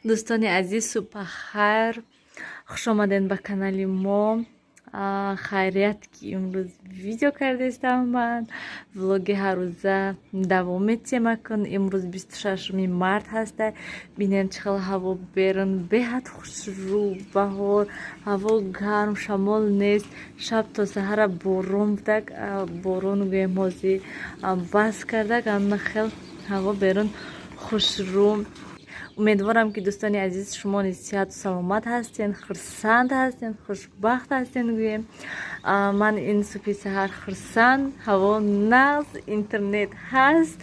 Дӯстони азиз, субҳ бахайр, хушомадед ба канали мо. Хайрият, ки имрӯз видео кардестам. Ман влоги ҳаррӯза давом метиҳем. Акун имрӯз 26-уми март ҳаста. Бинем, чӣ хел ҳаво берун, беҳад хушрӯ, баҳор, ҳаво гарм, шамол нест. Шаб то саҳара борон будак, борон гӯем, ҳозир бас кардак. Ана хел ҳаво берун хушрӯ. Умедворам, ки, дӯстони азиз, шумо низ сиҳату саломат ҳастен, хурсанд ҳастен, хушбахт ҳастен. Гӯем, ман ин субҳи саҳар хурсанд, ҳаво нағз, интернет ҳаст.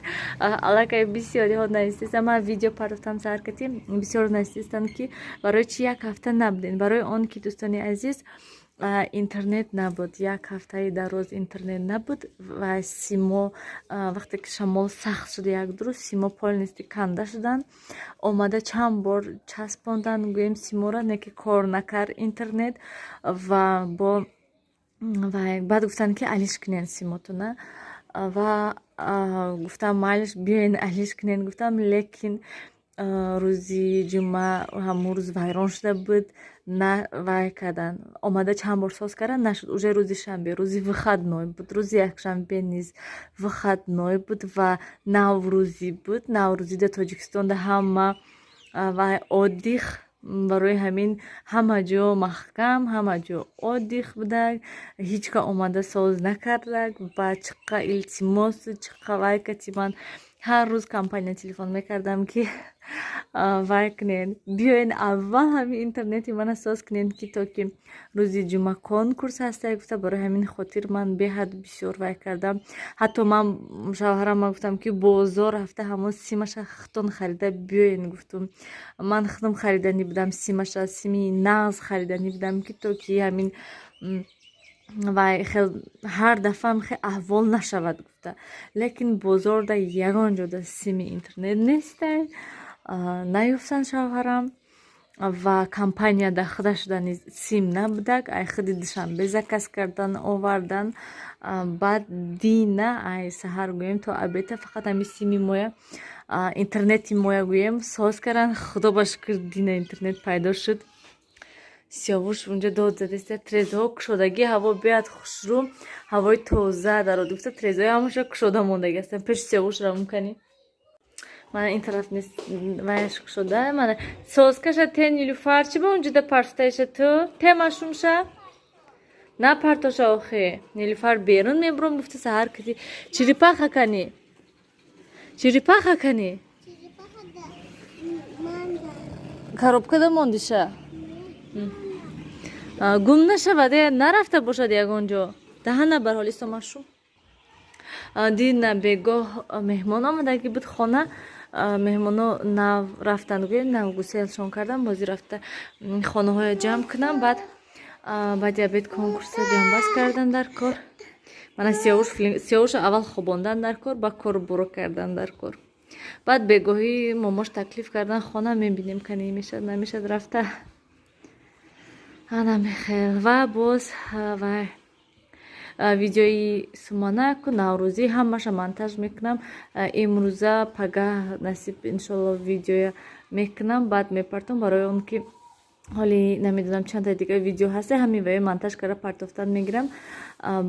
Аллакай бисёриҳо навистестанд, ман видео партофтам саҳар кати, бисёр навистестанд, ки барои чи як ҳафта набудем. Барои он ки, дӯстони азиз, интернет набуд, як ҳафтаи дароз интернет набуд ва симо, вақте ки шамол сахт шуд, як ду рӯз симо полностью канда шуданд. Омада чанд бор часпонданд, гӯем, симора, не ки кор накард интернет. Ва бо баъд гуфтанд, ки алиш кунен симотона. Ва гуфтам: «Майлиш, биёен, алиш кунен», гуфтам. Лекин рӯзи ҷумъа, ҳамун рӯз вайрон шуда буд, на вай кардан. Омада чанд бор соз кардан, нашуд. Уже рӯзи шанбе, рӯзи выходной буд, рӯзи якшанбе низ выходной буд ва наврӯзӣ буд. Наврӯзӣ дар Тоҷикистонда ҳама вай отдых, барои ҳамин ҳама ҷо маҳкам, ҳама ҷо отдых будак, ҳеҷ ка омада соз накардак. Ба чиққа илтимосу чиққа вай кати ман ҳар рӯз компания телефон мекардам, ки вай кунед, биёен, аввал ҳамин интернети мана соз кунед, ки то ки рӯзи ҷумъа конкурс ҳаста, гуфта. Барои ҳамин хотир ман беҳад бисёр вай кардам. Ҳатто ман шавҳарам гуфтам, ки бозор рафта, ҳамон симаша худтон харида биёен, гуфтум. Ман худам хариданӣ будам симаша, сими нағз хариданӣ будам, ки то ки ҳамин вай хел ҳар дафъаам хел аҳвол нашавад, гуфта. Лекин бозорда ягон ҷода сими интернет нестай, наёфтанд шавҳарам. Ва компанияда худашда низ сим набудак. Ай худи Душанбе заказ кардан, овардан. Баъд дина ай саҳар, гӯем, то обеда фақат ҳами сими моя, интернети моя, гӯем, соз кардан. Худо ба шукр, дина интернет пайдо шуд. Сиёвуш унҷа дод задеста, трезаҳо кушодагӣ, ҳаво беҳад хушрӯ, ҳавои тоза дарод, гуфта, трезаҳои ҳамаша кушода мондагӣ ҳастанд. Пеши Сиёвуш равон канӣ. Мана ин тараф нест, ваяш кушода. Мана созкаша те. Нилюфар, чӣ ба унҷода партофтаиша ту? Те машумша на партоша охе. Нилюфар берун мебуром, гуфта, саҳар кати. Черепаха кани, черепаха кани? Коробкада мондиша, гум нашавад, нарафта бошад ягон ҷо, даҳана бар ҳоли сомашу. Дина бегоҳ меҳмон омадагӣ буд хона. Меҳмоно нав рафтанд, гӯем, нав гуселшон кардам. Бозӣ рафта хонаҳоя ҷамъ кунам, баъд баъди обед конкурса ҷамъбаст кардан дар кор. Мана Сиёвуш, Сиёвуша аввал хобондан дар кор, ба кор буро кардан дар кор. Баъд бегоҳӣ момош таклиф кардан хона, мебинем, кани мешад, намешад рафта. Ана мехел. Ва боз вай видеои суманаку наврӯзӣ ҳамаша монтаж мекунам имрӯза, пагаҳ насиб, иншолло, видеоя мекунам, баъд мепартом. Барои он ки ҳоли намедонам чанда дига видео ҳаста, ҳамин ваё монтаж карда партофтан мегирам.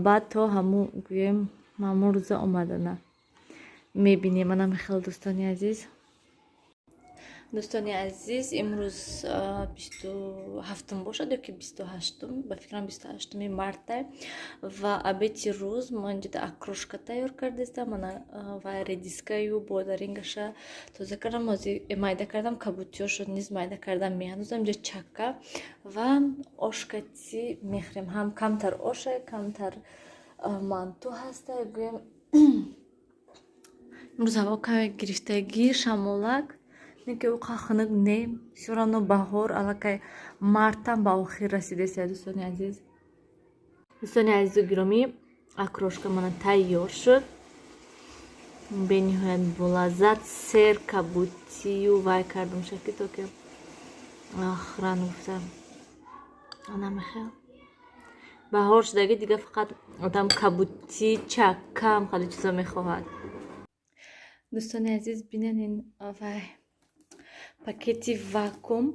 Баъд то ҳамун, гӯем, ҳамун рӯза омадана мебинем. Ана мехел, дӯстони азиз. Дӯстони азиз, имрӯз 27-ум бошад ё ки 28-ум, ба фикрам, 28-уми марта. Ва обеди рӯз мо инҷода окрошка тайёр кардестам. Мана ва редискаю бодарингаша тоза кардам, ҳозир майда кардам, кабутиёшо низ майда кардам, меандозам инҷа. Чакка ва ошкати мехӯрем. Ҳам камтар оша, камтар манту ҳаста, гӯем. Имрӯз ҳаво каме гирифтагӣ, шамолак, не ки уқа хунук не, всё равно баҳор. Аллакай мартам ба охир расидест, дӯстони азиз. Дӯстони азизу гиромӣ, окрошка мана тайёр шуд, бениҳоят болаззат. Сер, кабутию вай кардам шаки, то ки хӯран, гуфта. Ана мехел баҳор шудаги, дига фақат одам кабутӣ, чаккам, хеле чизо мехоҳад. Дӯстони азиз, бинед, ин вай Пакети вакуум,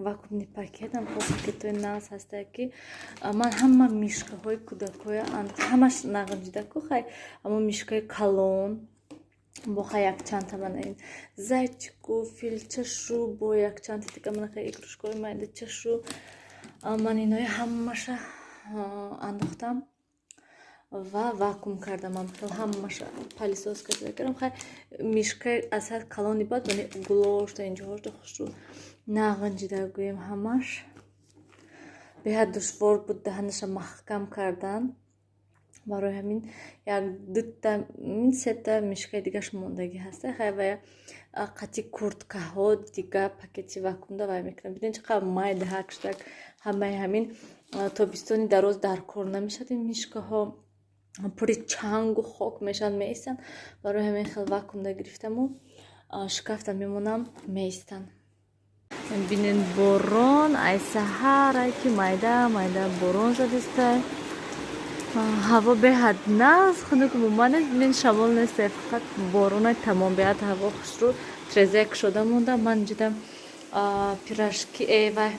вакуумный пакет, ҳам пакетҳои нағз ҳастае, ки ман ҳама мишкаҳои кӯдакҳоя ҳамаш нағанҷидаку. Хай, ҳамон мишкаи калон бо хай якчандта, мана ин зайчику, филчашу, бо якчандта дига, мана хай игрушкаҳои майдачашу, ман инои ҳамаша андохтам ва вакуум кардам. Ҳамаша пылесос карда кардам. Хай, мишка аз ҳад калони бад, мани углошта, инҷоҳошта хушрӯ нағанҷида гӯем. Ҳамаш беҳад душвор буд даҳанаша маҳкам кардан. Барои ҳамин як дута, сета мишкаи дигаш мондагӣ ҳаста. Хай, вая қати курткаҳо дига пакети вакуумда вай мекунам. Биден, чӣ қадр майдаҳак шудак. Ҳамаи ҳамин тобистони дароз дар кор намешавад, ин мишкаҳо пури чангу хок мешаванд, меистанд. Барои ҳамин хел вакуумда гирифтаму шкафта мемонам, меистанд. Бинен, борон ай саҳар, ай ки майда майда борон задистай. Ҳаво беҳад нағз, хунук умуман нест. Бинен, шамол нестай, фақат боронай, тамом. Беҳад ҳаво хушрӯ, треза кушода монда. Ман ҷида пирожки вай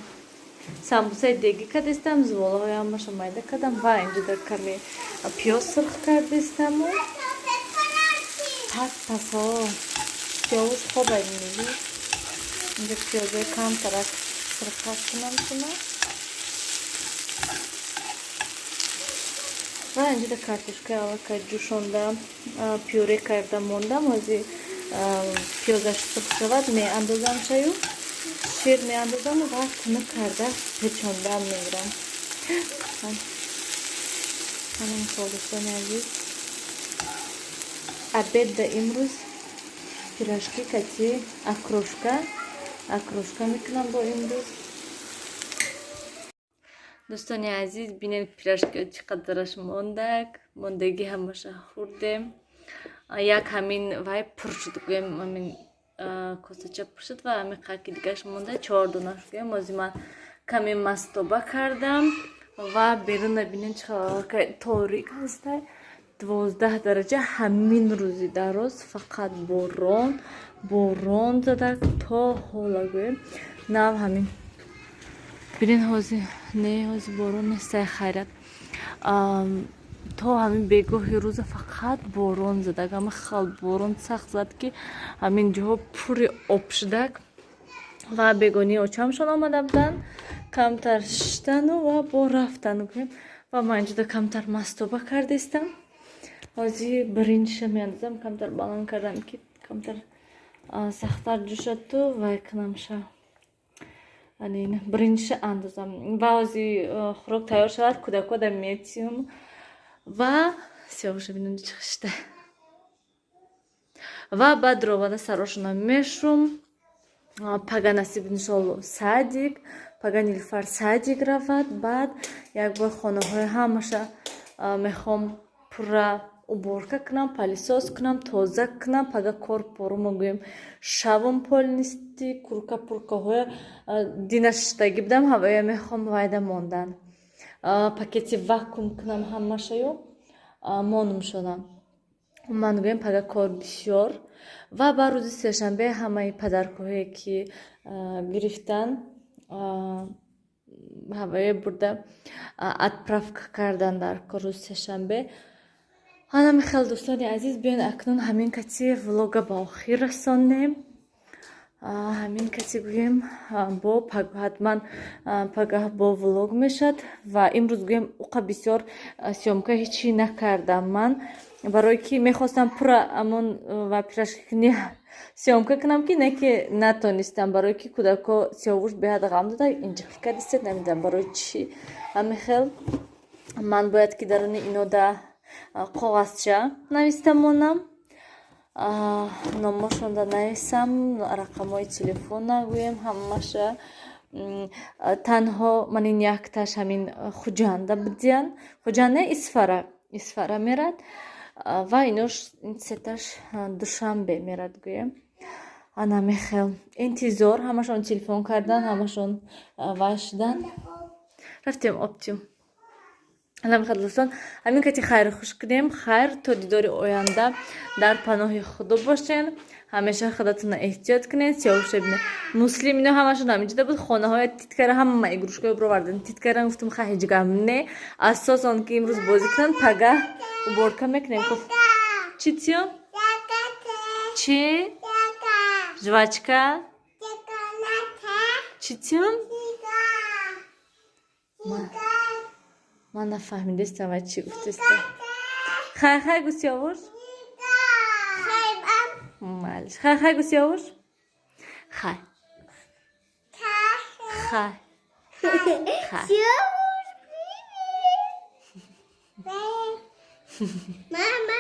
самбусаи дегӣ кардистам, зуволаҳои ҳамаша майда кардам ва инҷода каме пиёз сурх кардистаму пас пасо пиёз хобай меги. Инҷа пиёзои камтарак сурха кунам шуна ва инҷода картошкаи аллакай ҷӯшонда, пюре карда мондам. Ҳозир пиёзаш сурх шавад, меандозам, чаю шир меандозам ва тунук карда печондаам мегирам. Ҳамин хел, дӯстони азиз, обедда имрӯз пирожки кати окрошка, окрошка мекунам бо имрӯз. Дӯстони азиз, бинед, пирожки чӣ қадараш мондак. Мондагӣ ҳамаша хӯрдем. Як ҳамин вай пур шуд, гӯем, ҳамин косача пур шуд ва ҳамин қаки дигаш монда, чор донаш гӯем. Ҳозир ман каме мастоба кардам ва беруна бинед, чӣ торик ҳастай, 12 дараҷа. Ҳамин рӯзи дароз фақат борон, борон задак то ҳола гӯем. Нав ҳамин бинед, ҳозир не, ҳозир борон нестай, хайрат. То ҳамин бегоҳи рӯза фақат борон задак. Ҳама хел борон сахт зад, ки ҳамин ҷоҳо пури об шудак. Ва бегонии очамшон омада буданд, камтар шиштану ва бо рафтану гӯем. Ва ман инҷода камтар мастоба кардистам. Ҳозир биринҷиша меандозам, камтар баланд кардам, ки камтар сахттар ҷӯшаду вай кунамша. Биринҷиша андозам ва ҳозир хӯрок тайёр шавад, кӯдакҳо да метиҳам. Ва сиёҳуша бинем, чӣ хишта. Ва баъд ровада сарошона мешум. Пага насиб, иншолло, садик, пага Нилуфар садик равад. Баъд якбор хонаҳои ҳамаша мехоҳам пурра уборка кунам, пылесос кунам, тоза кунам. Пага кор порумо гӯем, шавам полностью. Курка пуркаҳоя дина шиштагӣ будам, ҳавоя мехоҳам вайда мондан, пакети вакуум кунам ҳамашаю монум шудам. Ман гӯем, пага кор бисёр. Ва ба рӯзи сешанбе ҳамаи подаркаҳое ки гирифтан, ҳавое бурда отправка кардан дар рӯзи сешанбе. Ҳанами хел, дӯстони азиз, биён, акнун ҳамин кати влога ба охир расонем. Ҳамин кати гӯем, бо ҳатман пагаҳ бо влог мешад. Ва имрӯз гӯем, уқа бисёр съёмка ҳечи накардам ман, барое ки мехостам пурра амон ва пирожки съёмка кунам, ки не ки натонистам, барое ки кӯдако Сиёвуш беҳад ғам дода, инҷиқӣ кардистед, намедонам барои чӣ. Ҳамин хел ман бояд ки даруни инода коғазча нависта монам, номошонда нависам, рақамҳои телефон нагӯем ҳамаша. Танҳо ман ин якташ ҳамин Хуҷанда будиян, Хуҷанд не, Исфара, Исфара мерад ва инош сеташ Душанбе мерад гӯем. Ана мехел интизор, ҳамашон телефон кардан, ҳамашон вай шудан. Рафтем оптим. Ана, дӯстон, ҳамин кати хайру хуш кунем. Хайр, то дидори оянда, дар паноҳи Худо бошен. Ҳамеша худатонро эҳтиёт кунед. Сиёвуша бинед, Муслим, ино ҳамашон ҳаминҷода буд. Хонаҳоя тит кара, ҳама игрушкаҳои бировардан, тит кардан. Гуфтам, ха, ҳеҷ гап не, асос он ки имрӯз бозӣ кунанд, пага уборка мекунем. Чӣ, Тиён, чӣ? Жвачка? Чӣ, Тиён? Ман нафаҳмидестам, вай чӣ гуфтеста. Хай, хай гу, Сиёвуш. Малиш, хай, хай гу, Сиёвуш, хай, хай, хай. Сиёвуш, привет! Мама.